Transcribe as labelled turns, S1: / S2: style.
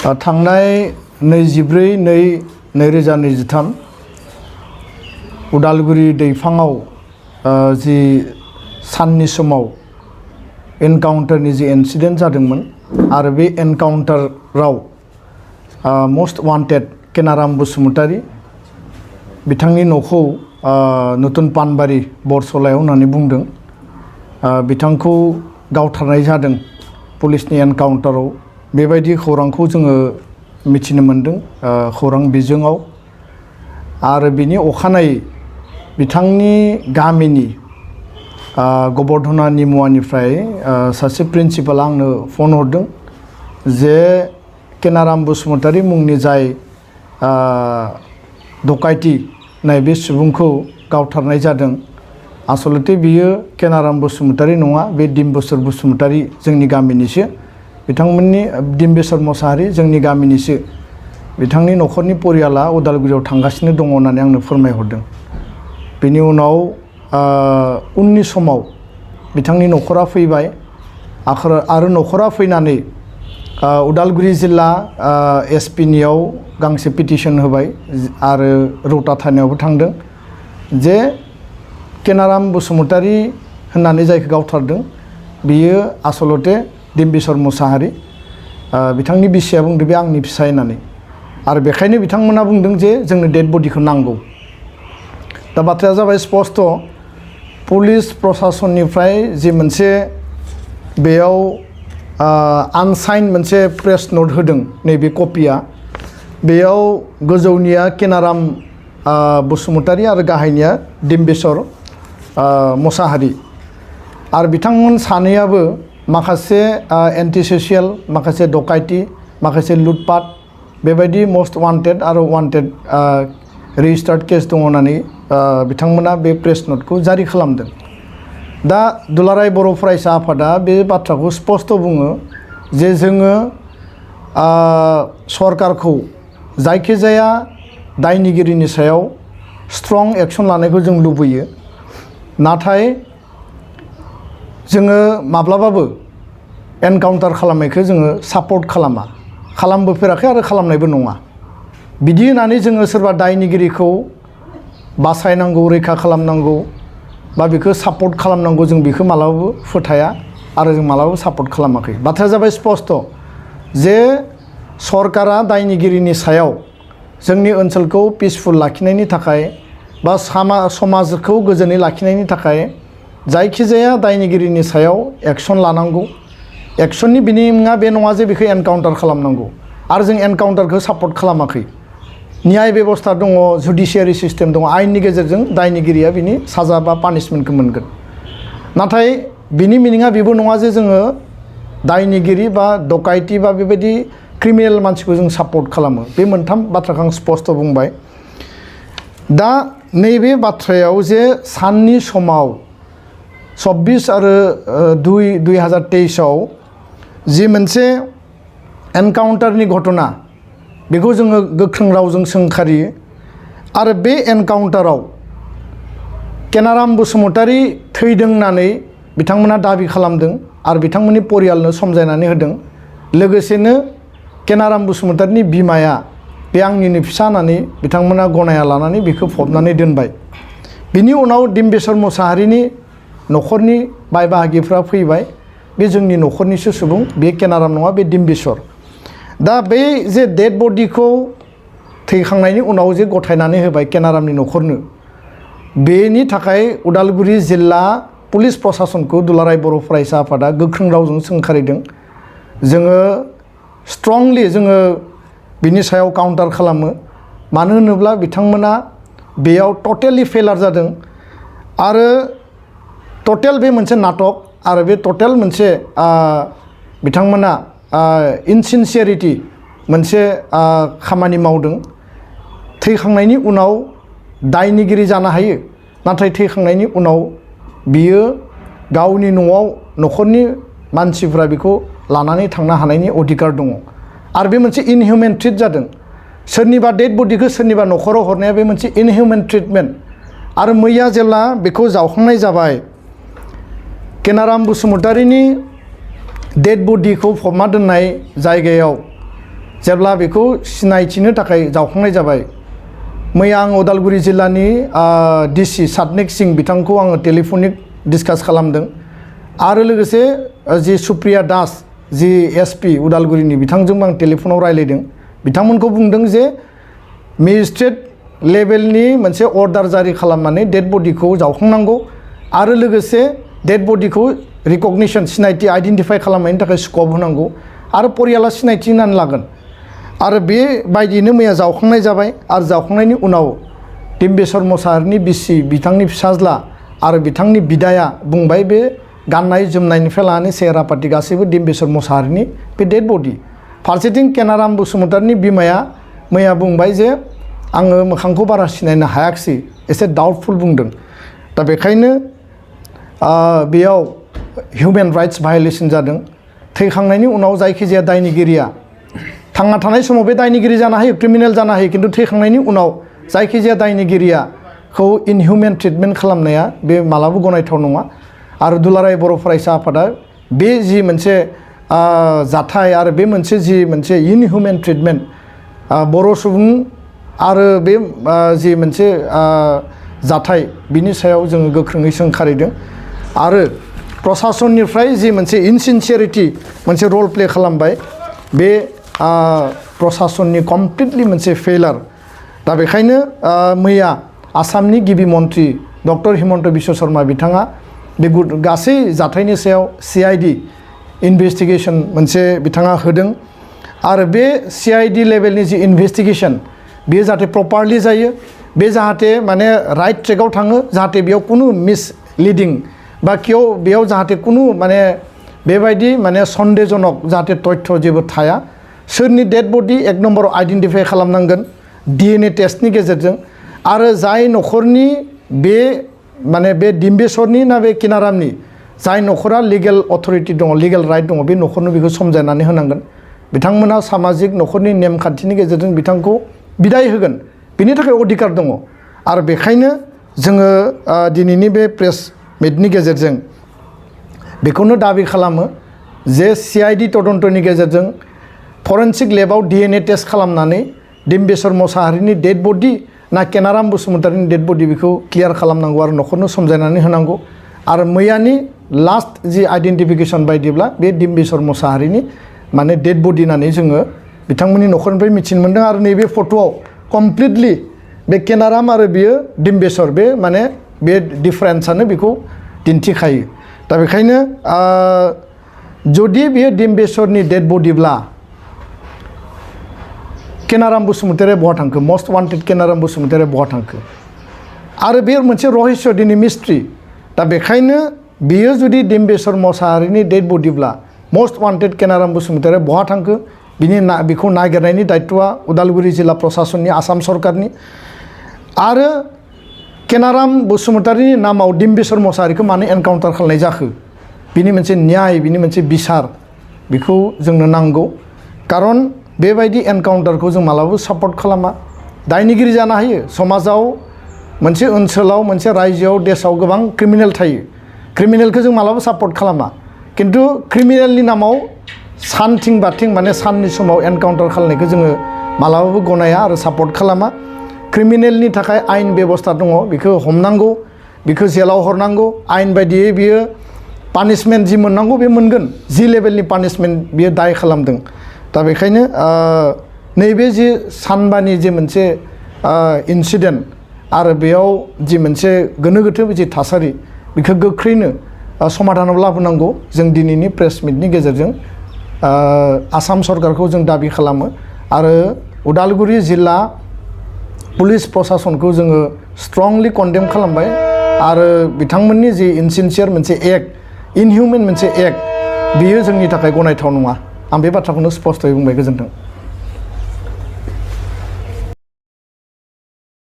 S1: थांनाय 24/2/2023 उदालगुरि दैफाङाव जि साननि समाव एनकाउन्टारनि जि इन्सिडेन्ट जादोंमोन आरो बे एनकाउन्टाराव मोस्ट वान्टेड केनाराम बसुमतारी बिथांनि न'खौ नतुन पानबारि बरसलायाव होननानै बुंदों। बिथांखौ गावथारनाय जादों पुलिसनि एनकाउन्टाराव बेबायदि खौरांखौ जोङो मिथिनो मोनदों खौरां बिजोङाव। आरो बिनि अखानायै बिथांनि गामिनि गबर्धना निमुवानिफ्राय सासे प्रिन्सिपाला आंनो फन हरदों जे केनाराम बसुमतारी मुंनि जाय डकाइति बे सुबुंखौ गावथारनाय जादों आसलते बियो केनाराम बसुमतारी नङा, बे डिम्बेश्वर बसुमतारी जोंनि गामिनिसो, बिथांमोननि डिम्बेश्वर मोसाहारि जोंनि गामिनिसो, बिथांनि न'खरनि परियाला उदालगुरियाव थांगासिनो दङ होननानै आंनो फोरमायहरदों। बेनि उनाव उननि समाव बिथांनि न'खरा फैबाय आरो न'खरा फैनानै उदालगुरि जिल्ला एसपिनियाव गांसे पिटिशन होबाय आरो रौता थानायावबो थांदों जे केनाराम बसुमतारी होननानै जायखौ गावथारदों बियो आसलते डिम्बेश्वर मोसाहारि। बिथांनि बिसिया बुंदों बे आंनि फिसाय होननानै, आरो बेखायनो बिथांमोना बुंदों जे जोंनो डेड बडिखौ नांगौ। दा बाथ्राया जाबाय स्पष्ट, पुलिस प्रशासननिफ्राय जि मोनसे बेयाव आनसाइन मोनसे प्रेस नोट होदों, नैबे कपिया, बेयाव गोजौनिया केनाराम बसुमतारी आरो गाहायनिया डिम्बेश्वर मोसाहारि। आरो बिथांमोन सानैयाबो माखासे एन्टि ससियेल, माखासे डकाइति, माखासे लुटपाट बेबायदि मोस्ट वान्टेड आरो वान्टेड रेजिस्टार्ड केस दङ होननानै बिथांमोना बे प्रेस नोटखौ जारि खालामदों। दा दुलाराय बर' फरायसा आफादा बे बाथ्राखौ स्पष्ट बुङो जे जोङो सरकारखौ जायखिजाया दायनिगिरिनि सायाव स्ट्रं एक्सन लानायखौ जों लुबैयो, नाथाय जोङो माब्लाबाबो एनकाउन्टार खालामनायखौ जोङो सापर्ट खालामबोफेराखै आरो खालामनायबो नङा। बिदि होननानै जोङो सोरबा दायनिगिरिखौ बासायनांगौ, रैखा खालामनांगौ बा बेखौ सापर्ट खालामनांगौ जों बेखौ मालाबाबो फोथाया आरो जों मालाबाबो सापर्ट खालामाखै। बाथ्राया जाबाय स्पष्ट जे सरकारा दायनिगिरिनि सायाव जोंनि ओनसोलखौ पिसफुल लाखिनायनि थाखाय बा समाजखौ गोजोनै लाखिनायनि थाखाय जायखिजाया दायनिगिरिनि सायाव एक्सन लानांगौ। एक्सननि बिनिङा बे नङा जे बेखौ एनकाउन्टार खालामनांगौ, आरो जों एनकाउन्टारखौ सापर्ट खालामाखै। न्याय बेबस्था दङ, जुडिसियारि सिस्टेम दङ, आयेननि गेजेरजों दायनिगिरिया बिनि साजा बा पानिशमेन्टखौ मोनगोन। नाथाय बिनि मिनिङा बेबो नङा जे जोङो दायनिगिरि बा डकाइति बा बेबायदि क्रिमिनेल मानसिखौ जों सापर्ट खालामो। बे मोनथाम बाथ्राखौ आं स्पष्ट बुंबाय। दा नैबे बाथ्रायाव जे साननि समाव 24 आरो 2/2023 जि मोनसे एनकाउन्टारनि घटना, बेखौ जोङो गोख्रों रावजों सोंखारियो। आरो बे एनकाउन्टाराव केनाराम बसुमतारी थैदों होननानै बिथांमोना दाबि खालामदों आरो बिथांमोननि परियालनो समजायनानै होदों। लोगोसेनो केनाराम बसुमतारीनि बिमाया बे आंनिनो फिसा होननानै बिथांमोना गनाया लानानै बेखौ फबनानै दोनबाय। बिनि उनाव डिम्बेश्वर मोसाहारिनि न'खरनि बाय बाहागिफ्रा फैबाय, बे जोंनि न'खरनिसो सुबुं, बे केनाराम नङा, बे डिम्बेश्वर। दा बे जे डेड बडिखौ थैखांनायनि उनाव जे गथायनानै होबाय केनारामनि न'खरनो, बेनि थाखाय उदालगुरि जिल्ला पुलिस प्रशासनखौ दुलाराय बर' फरायसा आफादा गोख्रों रावजों सोंखारिदों। जोङो स्ट्रंलि जोङो बिनि सायाव काउन्टार खालामो। मानो होनोब्ला बिथांमोना बेयाव टटेलि फेलार जादों आरो टटेल बे मोनसे नाटक आरो बे टटेल मोनसे बिथांमोना इनसिनसियारिटि मोनसे खामानि मावदों। थैखांनायनि उनाव दायनिगिरि जानो हायो, नाथाय थैखांनायनि उनाव बियो गावनि न'आव न'खरनि मानसिफ्रा बेखौ लानानै थांनो हानायनि अधिकार दङ। आरो बे मोनसे इनहिउमेन ट्रिट जादों। सोरनिबा डेड बडिखौ सोरनिबा न'खराव हरनाया बे मोनसे इनहिउमेन ट्रिटमेन्ट। आरो मैया जेब्ला बेखौ जावखांनाय जाबाय, केनाराम बसुमतारीनि डेड बडिखौ फबना दोननाय जायगायाव जेब्ला बेखौ सिनायथिनो थाखाय जावखांनाय जाबाय मैया आं उदालगुरि जिल्लानि डिसि सातनिक सिंह बिथांखौ आङो टेलिफनिक डिसकास खालामदों आरो लोगोसे जि सुप्रिया दास जि एसपि उदालगुरिनि बिथांजोंबो आं टेलिफनाव रायलायदों बिथांमोनखौ बुंदों जे मेजिस्ट्रेट लेभेलनि मोनसे अर्डार जारि खालामनानै डेड बडिखौ जावखांनांगौ आरो लोगोसे डेड बडिखौ रिकगनिशन सिनायथि आइडेन्टिफाइ खालामनायनि थाखाय स्कप होनांगौ आरो परियाला सिनायथि होनानै लागोन आरो बेबायदियैनो मैया जावखांनाय जाबाय आरो जावखांनायनि उनाव डिम्बेश्वर मोसाहारिनि बिसि बिथांनि फिसाज्ला आरो बिथांनि बिदाया बुंबाय बे गाननाय जोमनायनिफ्राय लानानै सेहेरा पाति गासैबो डिम्बेश्वर मोसाहारिनि बे डेड बडि फारसेथिं केनाराम बसुमतारिनि बिमाया मैया बुंबाय जे आङो मोखांखौ बारा सिनायनो हायाखिसै एसे डाउटफुल बुंदों दा बेखायनो बेयाव हिउमेन राइट्स भायलेसन जादों थैखांनायनि उनाव जायखिजाया दायनिगिरिया थांना थानाय समाव बे दायनिगिरि जानो हायो क्रिमिनेल जानो हायो खिन्थु थैखांनायनि उनाव जायखिजाया दायनिगिरियाखौ इनहिउमेन ट्रिटमेन्ट खालामनाया बे मालाबा गनायथाव नङा आरो दुलाराय बर' फरायसा आफादा बे जि मोनसे जाथाय आरो बे मोनसे जि मोनसे इनहिउमेन ट्रिटमेन्ट बर' सुबुं आरो बे जि मोनसे जाथाय बिनि सायाव जोङो गोख्रोङै सोंखारिदों आरो प्रशासननिफ्राय जि मोनसे इनसिनसियारिटि मोनसे रल प्ले खालामबाय बे प्रशासननि कमप्लिटलि मोनसे फेलार दा बेखायनो मैया आसामनि गिबि मन्त्रि डक्टर हिमन्त बिश्व शर्मा बिथाङा बे गासै जाथायनि सायाव CID इनभेस्टिगेसन मोनसे बिथाङा होदों आरो बे CID लेभेलनि जि इनभेस्टिगेसन बेयो जाहाथे प्रपारलि जायो बे जाहाथे माने राइट ट्रेकआव थाङो जाहाथे बेयाव कुनु मिसलिडिं बा बेयाव जाहाथे कुनु माने बेबायदि माने सन्देहजनक जाहाथे तथ्य जेबो थाया सोरनि डेड बडि एक नम्बराव आइडेन्टिफाइ खालामनांगोन DNA टेस्टनि गेजेरजों आरो जाय न'खरनि बे माने बे डिम्बेश्वरनि ना बे केनारामनि जाय न'खरा लिगेल अथरिटि दङ लिगेल राइट दङ बे न'खरनो बेखौ समजायनानै होनांगोन बिथांमोना सामाजिक न'खरनि नेमखान्थिनि गेजेरजों बिथांखौ बिदाय होगोन बिनि थाखाय अधिकार दङ आरो बेखायनो जोङो दिनैनि बे प्रेस मिटनि गेजेरजों बेखौनो दाबि खालामो जे CID तदन्तनि गेजेरजों फरेन्सिक लेबाव DNA टेस्ट खालामनानै डिम्बेश्वर मोसाहारिनि डेड बडि ना केनाराम बसुमतारिनि डेड बडि बेखौ क्लियार खालामनांगौ आरो न'खरनो समजायनानै होनांगौ आरो मैयानि लास्ट जि आइडेन्टिफिकेसन बायदिब्ला बे डिम्बेश्वर मोसाहारिनि माने डेड बडि होननानै जोङो बिथांमोननि न'खरनिफ्राय मिथिनो मोन्दों आरो नैबे फट'आव कमप्लिटलि बे केनाराम आरो बियो डिम्बेश्वर बे माने बे डिफारेन्सआनो बेखौ दिन्थिखायो दा बेखायनो जुदि बियो डिम्बेश्वरनि डेड बडिब्ला केनाराम बसुमतारिया बहा थांखो मस्ट वान्टेड केनाराम बसुमतारिया बहा थांखो आरो बे मोनसे रहस्य दिनै मिस्ट्रि दा बेखायनो बियो जुदि डिम्बेश्वर मोसाहारिनि डेड बडिब्ला मस्ट वान्टेड केनाराम बसुमतारिया बहा थांखो बेखौ नागिरनायनि दायित्वआ उदालगुरि जिल्ला प्रशासननि आसाम सरकारनि आरो केनाराम बसुमतारिनि नामाव डिम्बेश्वर मोसाहारिखौ मानो एनकाउन्टार खालामनाय जाखो बिनि मोनसे न्याय बिनि मोनसे बिसार बेखौ जोंनो नांगौ कारन बेबायदि एनकाउन्टारखौ जों मालाबाबो सापर्ट खालामा दायनिगिरि जानो हायो समाजाव मोनसे ओनसोलाव मोनसे रायजोआव देशआव गोबां क्रिमिनेल थायो क्रिमिनेलखौ जों मालाबाबो सापर्ट खालामा किन्तु क्रिमिनेलनि नामाव सानथिं बाथिं माने साननि समाव एनकाउन्टार खालामनायखौ जोङो मालाबाबो गनाया आरो सापर्ट खालामा क्रिमिनेलनि थाखाय आयेन बेबस्था दङ बेखौ हमनांगौ बेखौ जेलाव हरनांगौ आयेन बायदियै बियो पानिशमेन्ट जि मोननांगौ बे मोनगोन जि लेभेलनि पानिशमेन्ट बियो दाय खालामदों दा बेखायनो नैबे जि सानबानि जे मोनसे इन्सिडेन्ट आरो बेयाव जि मोनसे गोनो गोथो जि थासारि बेखौ गोख्रैनो समाधानाव लाबोनांगौ जों दिनैनि प्रेस मिटनि गेजेरजों आसाम सरकारखौ जों दाबि खालामो आरो उदालगुरि जिल्ला पुलिस प्रशासनखौ जोङो स्ट्रंलि कन्डेम खालामबाय आरो बिथांमोननि जि इनसिनसियार मोनसे एक्ट इनहिउमेन मोनसे एक्ट बियो जोंनि थाखाय गनायथाव नङा आं बे बाथ्राखौनो स्पष्टयै बुंबाय गोजोन्थों